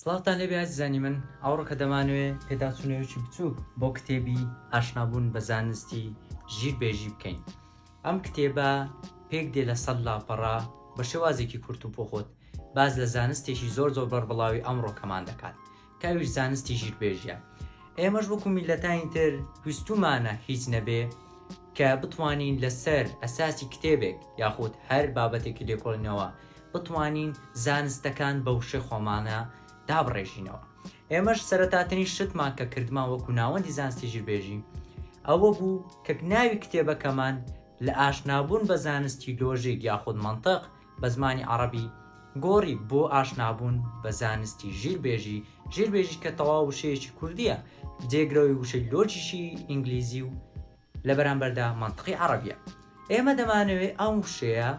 سڵاوتان لێبێ ئازیزانی من، ئەوڕۆکە دەمانەوێ پێداچوونەوەیەکی بچووک بۆ کتێبی ئاشنابوون بە زانستی ژیر بێژی بکەین. ئەم کتێبە پێک دێ لە سەد لاپەڕە بە شێوازێکی کورت و پوخت باس لە زانستێکی زۆر زۆر بەربڵاوی ئەمڕۆکەمان دەکات کە ئەویش زانستی ژیربێژیە. ئێمەش وەکو میللەتانی تر ویستومانە هیچ نەبێ کە بتوانین لەسەر ئەساسی کتێبێک یاخود هەر بابەتێکی لێکۆڵینەوە بتوانین زانستەکان بە وشەی خۆمانە دابڕێژینەوە. ئێمەش سەرەتاترین شتمان کە کردمان وەکو ناوەندی زانستی ژیربێژی ئەوە بوو کە ناوی کتێبەکەمان لە ئاشنابوون بە زانستی لۆژیک یاخود مەنتق بە زمانی عەڕەبی گۆڕی بۆ ئاشنابوون بە زانستی ژیربێژی، ژیربێژی کە تەواو وشەیەکی کوردییە جێگرەوەی وشەی لۆجیکی ئینگلیزی و لە بەرامبەردا مەنتقی عەڕەبیە. ئێمە دەمانەوێ ئەم وشەیە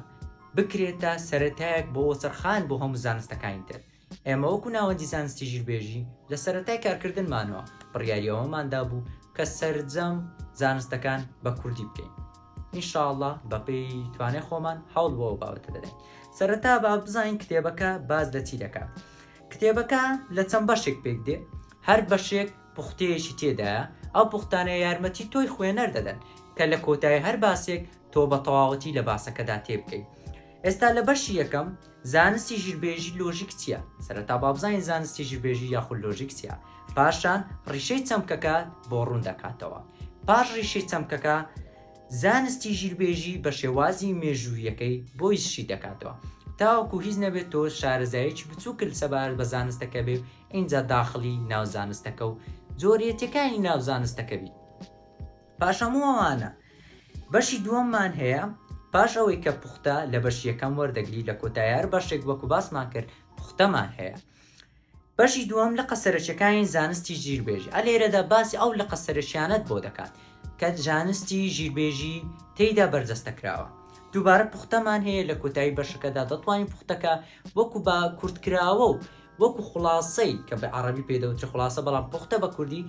بکرێتە سەرەتایەک بۆ وەچەرخان بۆ هەموو زانستەکانی تر. ئێمە وەکو ناوەندی زانستی ژیربێژی لە سەرەتای کارکردنمانەوە بڕیاری ئەوەمان دابوو کە سەرجەم زانستەکان بە کوردی بکەین. ان شاء اللە بەپێی توانای خۆمان هەوڵ بۆ ئەو بابەتە دەدەین. سەرەتا با بزانین کتێبەکە باس لە چی دەکات. کتێبەکە لە چەند بەشێک پێک دێ، هەر بەشێک پوختەیەکی تێدایە، ئەو پوختانە یارمەتی تۆی خوێنەر دەدەن کە لە کۆتایی هەر باسێک تۆ بە تەواوەتی لە باسەکەدا تێبگەی. ئێستا لە بەشی یەکەم زانستی ژیربێژی لۆژیک چییە؟ سەرەتا با بزانین زانستی ژیربێژی یاخود لۆژیک چییە؟ پاشان ڕیشەی چەمکەکە بۆ ڕوون دەکاتەوە. پاش ڕیشەی چەمکەکە زانستی ژیربێژی بە شێوازی مێژوویەکەی بۆی شی دەکاتەوە. تاوەکو هیچ نەبێت تۆ شارەزاییەکی بچووکت سەبارەت بە زانستەکە بێ و ئینجا داخڵی ناو زانستەکە و جۆرێتیەکانی ناو زانستەکە بیت. پاش هەموو ئەوانە بەشی دووەممان هەیە پاش ئەوەی کە پوختە لە بەشی یەکەم وەردەگری لە کۆتایی هەر بەشێک وەکو باسمان کرد پوختەمان هەیە بەشی دووەم لقە سەرەکیەکانی زانستی ژیربێژی ئە لێرەدا باسی ئەو لقە سەرەکیانەت بۆ دەکات کە زانستی ژیربێژی تێیدا بەرجەستە کراوە دووبارە پوختەمان هەیە لە کۆتایی بەشەکەدا دەتوانین پوختەکە وەکو بە کورتکراوە و وەکو خوڵاسەی کە بە عەڕەبی پێ دەوترێ خوڵاسە بەڵام پوختە بە کوردی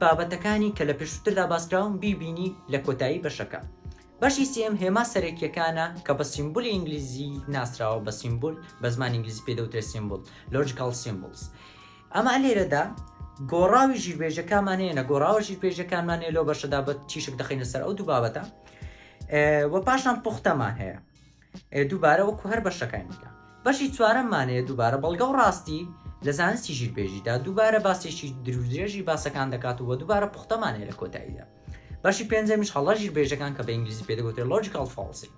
بابەتەکانی کە لە پێشووتردا باسکراون بیبینی لە کۆتایی بەشەکە. بەشی سێیەم هێما سەرەکییەکانە کە بە symbol ی ئینگلیزی ناسراوە بە symbol بە زمانی ئینگلیزی پێ دەوترێت symbol logical symbols ئەمە لێرەدا گۆڕاوی ژیربێژەکانمان هەیە نە گۆڕاوە ژیربێژەکانمان هەیە لەو بەشەدا بە تیشک دەخەینە سەر ئەو دوو بابەتە و پاشان پوختەمان هەیە دووبارە وەکو هەر بەشەکانی دیکە. بەشی چوارەممان هەیە دووبارە بەڵگە و ڕاستی لە زانستی ژیربێژیدا دووبارە باسێکی درودرێژی باسەکان دەکات و دووبارە پوختەمان هەیە لە کۆتاییدا. بەشی پێنجەمیش هەڵە ژیربێژەکان کە بە ئینگلیزی پێ دەگوترێت logical fallacy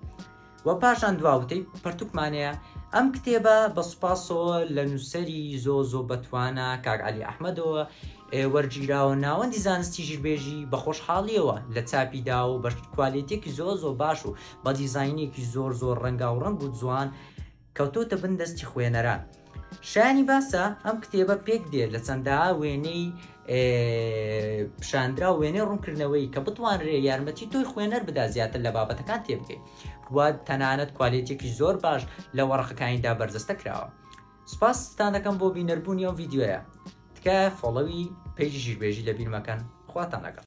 و پاشان دواوتەی پەرتوکمان هەیە ئەم کتێبە بە سوپاسەوە لە نووسەری زۆ زۆ بەتوانا کاک عەلی ئەحمەدەوە وەرگیراوە ناوەندی زانستی ژیربێژی بە خۆشحاڵیەوە لە چاپی دا و بە کوالێتیەکی زۆر زۆر باش و بە دیزاینێکی زۆر زۆر ڕەنگاو ڕەنگ و جوان کەوتۆتە بن دەستی خوێنەران. شایانی باسە ئەم کتێبە پێک دێ لە چەندەها وێنەی پیشاندراو وێنەی ڕوونکردنەوەی کە بتوانرێ یارمەتی تۆی خوێنەر بدا زیاتر لە بابەتەکان تێبگەی و تەنانەت کوالێتیەکی زۆر باش لە وەڕەقەکانیدا بەرجەستە کراوە. سوپاستان دەکەم بۆ بینەربوونی ئەم ڤیدیۆیە تکایە follow ی page ی ژیربێژی لەبیر مەکەن خواتان لەگەڵ.